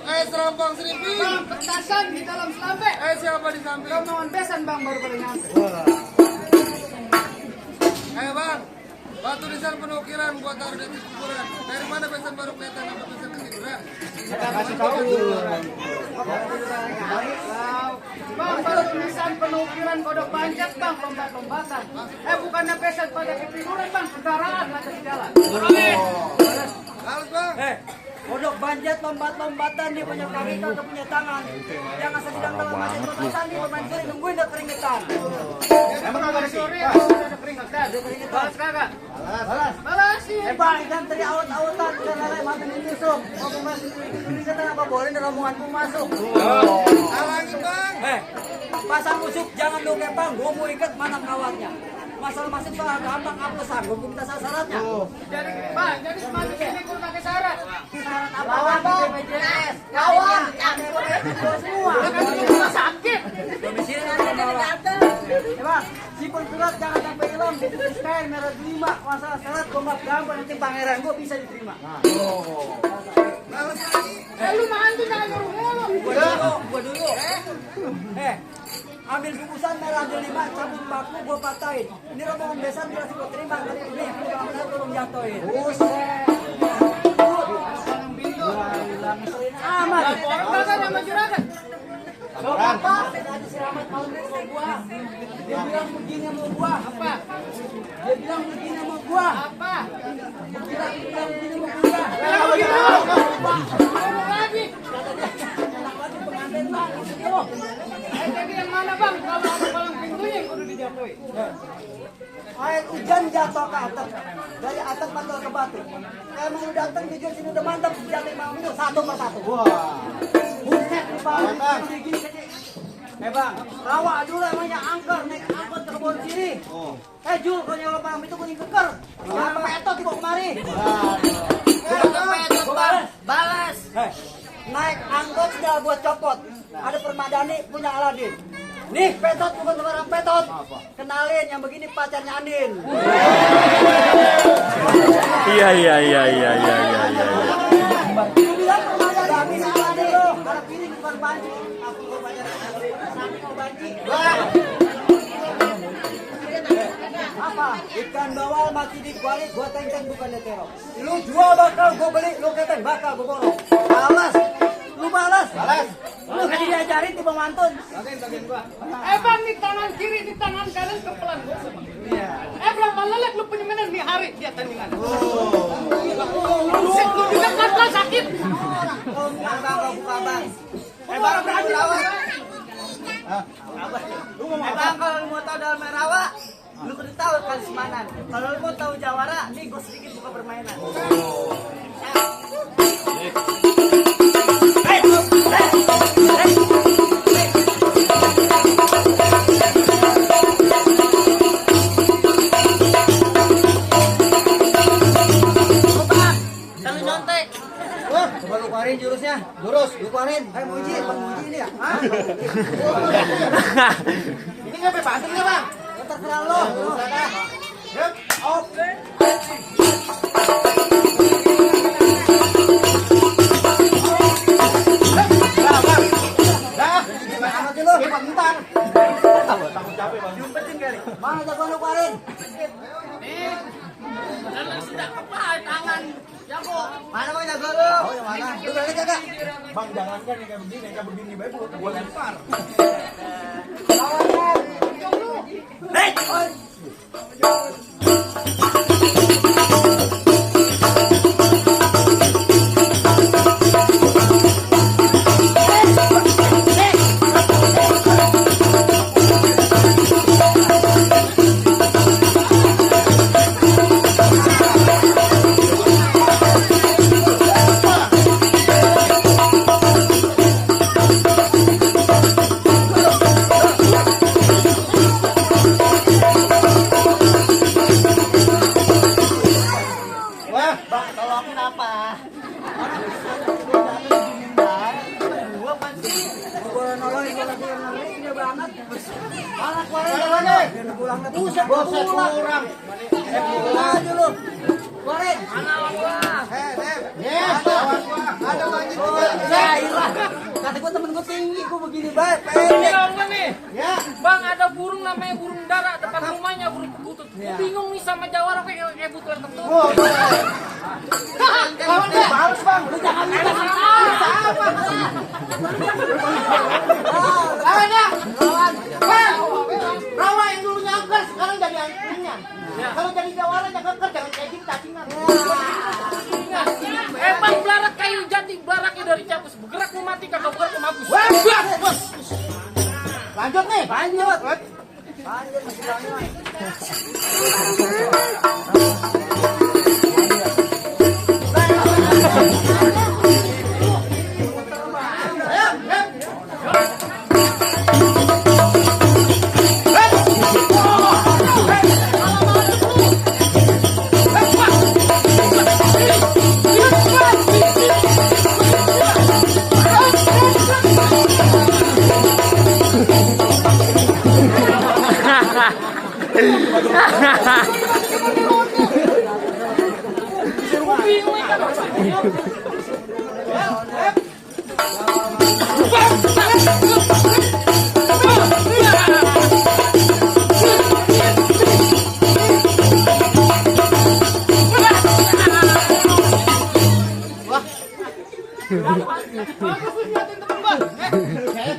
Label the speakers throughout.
Speaker 1: Serampang Seripi.
Speaker 2: Bang, petasan di dalam selambe.
Speaker 1: Siapa di samping?
Speaker 2: Rombongan besan bang baru pada nyampe.
Speaker 1: Bang, batu nisan penukiran buat taruh di atas kuburan. Dari mana besan baru kelihatan apa besan ketiduran?
Speaker 2: Kita kasih tahu. Bang, baru tulisan penukiran kodok panjat bang, lombat-lombatan. Bukannya besan pada ketiduran bang, kendaraan atas jalan.
Speaker 1: Halus bang.
Speaker 3: Kodok banjat lombat-lombatan dia punya kaki atau punya tangan. Jangan sedang dalam masjid petasan di pemain sore nungguin udah keringetan.
Speaker 2: Emang kagak ada sore ada keringetan. Balas kagak? Balas sih.
Speaker 3: Bang, ikan tadi awet-awetan udah lalai mantan ini Yusuf. Mau masuk keringetan apa boleh dalam rombonganku masuk.
Speaker 1: Halangin bang.
Speaker 3: Pasang usuk jangan lu kepang, gua mau ikat mana kawatnya. Masalah masuk soal gampang apa sanggup kita syaratnya.
Speaker 2: Jadi bang, jadi semalam ini gua pakai syarat.
Speaker 3: Syarat apa BPJS? Kawan, semua.
Speaker 2: Kan rumah sakit.
Speaker 3: Domisili datang. Bang, simpen surat jangan sampai hilang. Dituliskan merah 5 masalah syarat gombak gampang nanti pangeran gua bisa diterima.
Speaker 2: Lu mantu jangan nyuruh mulu.
Speaker 3: Gua dulu. Ambil bungkusan merah 5 cabut baku gua patahin. Ini rombongan besan dikasih gua terima kali ini. Gua tolong jatuhin. Buset. Amat.
Speaker 2: Orang kagak nama juragan.
Speaker 3: Bapak, tadi si Rahmat mau sama gua. Dia bilang begini sama gua.
Speaker 2: Apa?
Speaker 3: Dia bilang begini sama gua.
Speaker 2: Apa?
Speaker 3: Dia bilang begini sama gua.
Speaker 2: Kenapa gitu? Ngomong lagi.
Speaker 3: Enak lagi pengantin bang. Yo.
Speaker 2: Jadi yang mana bang? Kalau ada palang pintunya yang kudu dijatuhin.
Speaker 3: Air hujan jatuh ke atap. Dari atap mantul ke batu. Kayak mau datang jujur sini udah mantap. Jatuh mau itu satu persatu. Wah. Buset di bawah. Gini kecil. Bang, rawa dulu emangnya angker naik angkot ke kebun sini. Jul, kalau nyawa paham itu kuning keker. Jangan petot dibawa kemari. Balas. Naik angkot sudah buat copot. Ada permadani punya Aladin. Nih petot bukan sembarang petot. Kenalin yang begini pacarnya Andin.
Speaker 4: Iya.
Speaker 3: Lu bilang permadani sama Andin lo. Kalau ini bukan banci. Aku mau pacaran mau banci. Apa? Ikan bawal mati di kuali, gua tengkeng bukan terong. Lu jual bakal gua beli, lu keteng bakal gua borong. Balas. Lu balas. Lu kan diajarin tiba mantun.
Speaker 2: Bagian gua. Bang, di tangan kiri, di tangan kanan kepelan gua sama. Iya. Belum malelek lu punya mana nih hari dia tandingan. Buset, lu juga kan sakit.
Speaker 3: Oh, bang, buka bang.
Speaker 2: Bang, berani lawan.
Speaker 3: Bang, kalau lu mau tahu dalam Merawa, lu kudu tahu kan Semanan. Kalau lu mau tahu Jawara, nih gue sedikit buka permainan. Coba lu keluarin jurusnya. Jurus, lu keluarin. Muji, Bang Muji ini ya.
Speaker 2: Ini nggak bebasin nggak bang?
Speaker 3: Ya terserah lo. Oke. Mana jagoan lu keluarin?
Speaker 2: Sudah kepala tangan. Jago.
Speaker 3: Mana bang jago lu? Oh yang mana? Lu berani kagak?
Speaker 1: Bang jangankan yang kayak begini baik gua lempar.
Speaker 3: Lawan. Hei. Buset kurang. Aja lu. Keluarin. Mana lawan gua? Ada banjir juga. gua temen gua tinggi, gua begini baik.
Speaker 2: Ini lawan nih.
Speaker 3: Ya.
Speaker 2: Bang, ada burung namanya burung dara depan rumahnya, burung perkutut. Bingung nih sama jawara kayak butuh tertentu.
Speaker 3: Lawan deh. Harus bang. Lu jangan minta apa. Lawan ya. Lawan. Bang. Rawa yang dulunya angker sekarang jadi angkringan. Kalau jadi jawara jangan angker jangan kayak gini cacingan.
Speaker 2: Bang, belarak kayu jati, belaraknya dari capus. Bergerak mau mati, kagak bergerak mau mampus.
Speaker 3: Lanjut nih. Lanjut. Lanjut masih lanjut.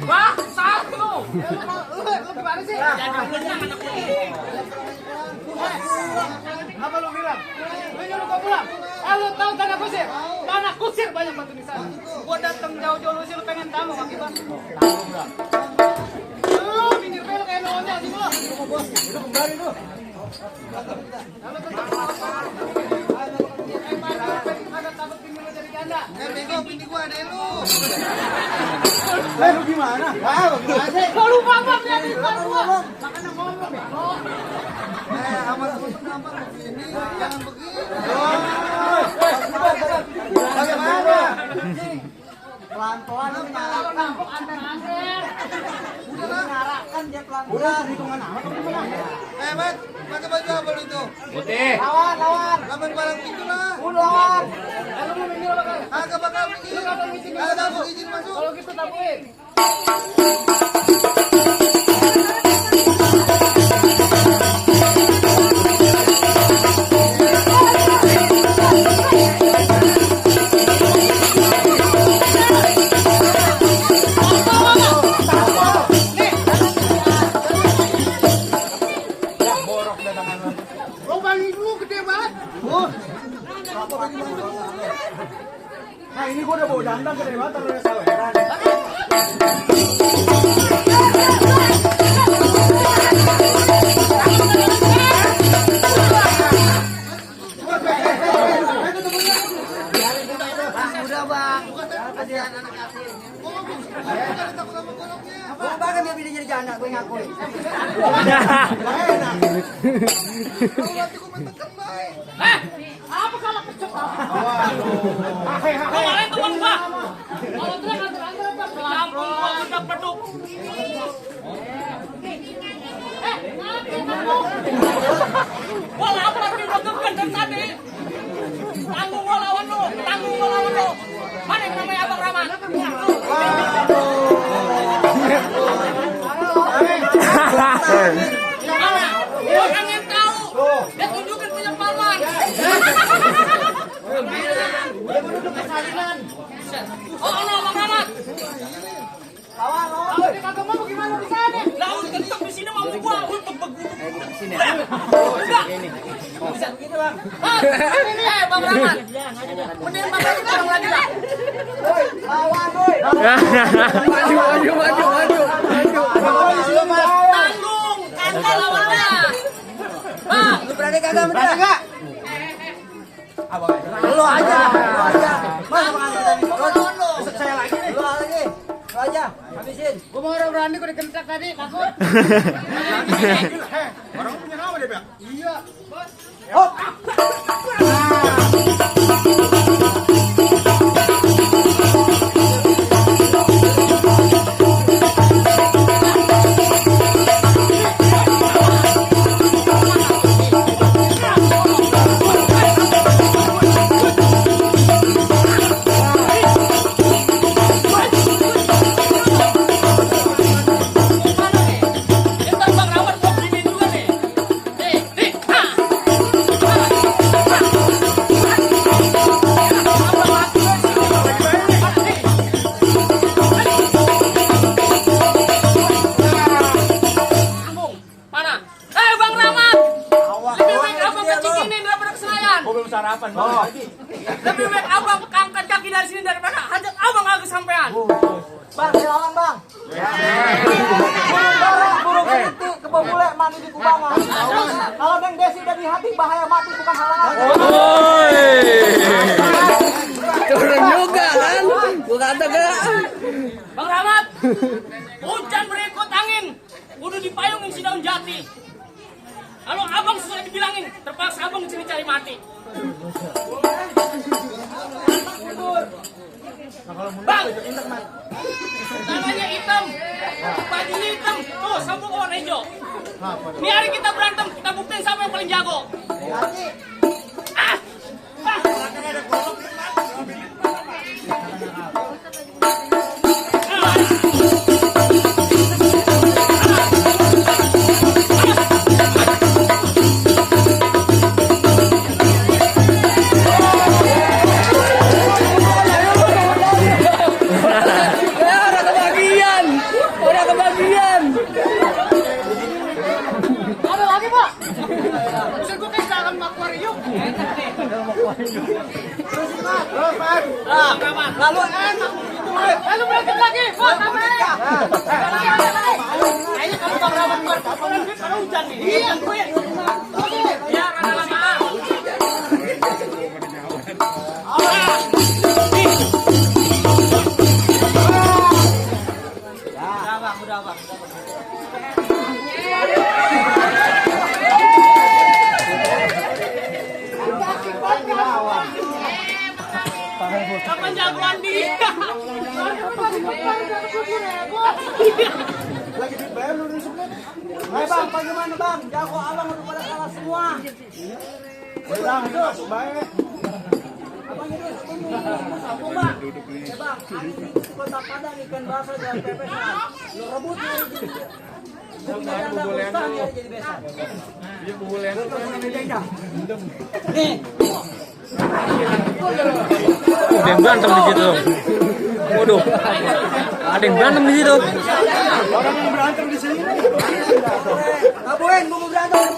Speaker 2: Wah, satu.
Speaker 4: Apa lu bilang? Lu nyuruh gua pulang? Lu tahu tanah kusir? Tanah kusir banyak batu di sana. Gua datang jauh-jauh lu sih lu pengen tamu kaki bang. Tahu enggak? Lu pinggir belok kayak nongolnya sih lu. Itu kembali lu. Kalau tetap ada takut pinggir lu jadi janda.
Speaker 1: Bego, pini gua ada lu.
Speaker 3: Lu gimana?
Speaker 4: Gua lupa bang, lihat di depan gua. Makanya ngomong ya.
Speaker 1: Amat kenapa begini? Jangan begini.
Speaker 3: Bagaimana? Pelan-pelan menyalakan.
Speaker 4: Nampok anter-anter.
Speaker 3: Udah mengarahkan dia pelan-pelan. Hitungan amat.
Speaker 1: Mat, pakai baju apa lu itu?
Speaker 2: Putih.
Speaker 3: Lawan, lawan.
Speaker 1: Lawan barang itu lah.
Speaker 3: Udah lawan.
Speaker 4: Kalau lu minggir apa kan?
Speaker 1: Agak bakal begini. Agak aku izin masuk.
Speaker 4: Kalau gitu tabuin.
Speaker 3: Nah ini gua udah bawa dandang gede banget terus saweran. Udah bang, kasihan anak yatim. Gua bahkan dia bisa jadi janda, gue ngakui.
Speaker 4: Apa kalau kecok? Kemarin teman gua. Kalau teriak anter-anter apa? Campur gua udah peduk. Ngapain kamu? Gua lapar di doger dari tadi. Tanggung gua lawan lu, tanggung gua lawan lu. Mana yang namanya Abang Rahman? Gua pengen tahu. Dia tunjukin punya paman. Oh, Abang Rahman.
Speaker 3: Lawan.
Speaker 4: Kalau dia kagak mau gimana di sana?
Speaker 2: Lah, udah ketok di sini mau gua untuk begini.
Speaker 4: Sini.
Speaker 2: Bisa begitu, Bang. Bang Rahman. Mending Bang Rahman pulang lagi lah.
Speaker 3: Lawan, woi. Maju.
Speaker 2: Tanggung, ente lawannya. Bang,
Speaker 3: Lu berani kagak menang? Enggak. Lu aja. Mas makan tadi. Besok saya lagi nih. Lu lagi. Lu aja. Habisin.
Speaker 4: Gua mau orang berani gua dikentak tadi, takut.
Speaker 3: Orang punya nama dia, Bang? Iya. Hop. Bang, silakan bang. Burung kelinti kebobule mandi di kubangan. Kalau Neng Desi udah di hati bahaya mati bukan halangan.
Speaker 5: Turun juga kan? Bukan tegak.
Speaker 6: Bang Rahmat, hujan berikut angin, kudu dipayungin si daun jati. Kalau abang sudah dibilangin, terpaksa abang cari mati. Bang, tangannya hitam, bajunya hitam, tuh sabuk warna hijau. Ini hari kita berantem, kita buktiin siapa yang paling jago. Ah, ah.
Speaker 5: Udah kebagian.
Speaker 4: Ada lagi pak? Bisa gue kayak dalam akuarium.
Speaker 3: Lalu enak.
Speaker 4: Lalu berangkat lagi, pak. Kayaknya kamu Bang Rahmat buat kapalan duit karena hujan nih. Iya, gue.
Speaker 6: Ya, rada lama. Kapan jagoan dia?
Speaker 3: Lagi dibayar lu di sebelah. Hai bang, bagaimana bang? Jago abang udah pada kalah semua. Bang, itu baik. Abang itu aku bang. Ya bang, hari ini kota Padang ikan bakar dan pepesan. Lu rebut lu jadi. Jadi besan.
Speaker 1: Iya bubulen.
Speaker 3: Nih,
Speaker 5: Ada yang berantem di situ. Waduh. Ada yang berantem di situ.
Speaker 3: orang yang berantem di sini. Kabuin, mau berantem.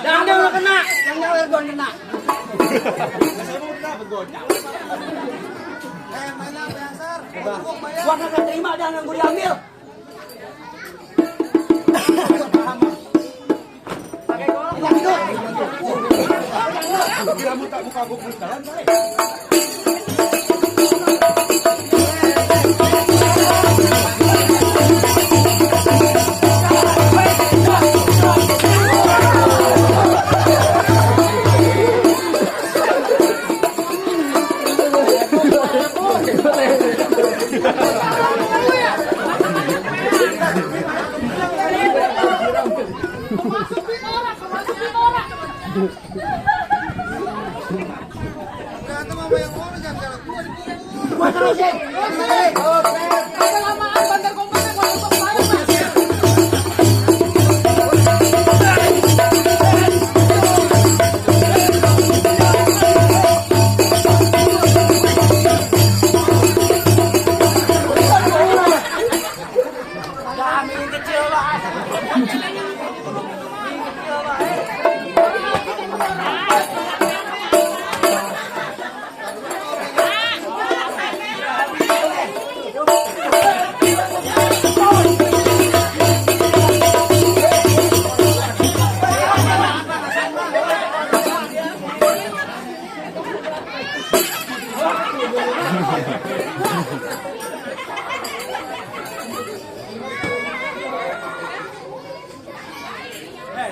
Speaker 3: Yang dia udah kena, yang dia udah kena. Main apa yang sar? Gua kagak terima dah yang gua diambil. Kamu tak buka buku jalan,
Speaker 1: Berantem sama yang orang jangan galak gua di gua.
Speaker 3: gua terusin.
Speaker 4: Kelamaan bandar kompleknya gua tutup banyak.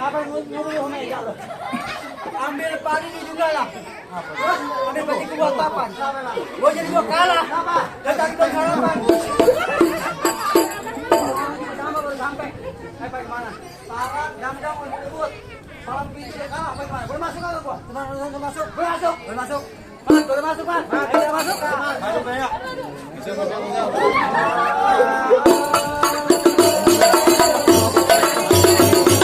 Speaker 3: Apa yang nyuruh meja lo? Ambil padi ini juga lah. Terus ambil padi ke buat papan. Gua jadi gua kalah. Dan tadi gua harapan. Sama baru sampai. Sampai mana? Papan damdam mau dikebut. Malam pintu dia kalah sampai mana? Boleh masuk enggak gua? Boleh masuk. Boleh masuk. Boleh masuk. Mas, boleh masuk, Mas. Boleh masuk. Masuk banyak. Bisa.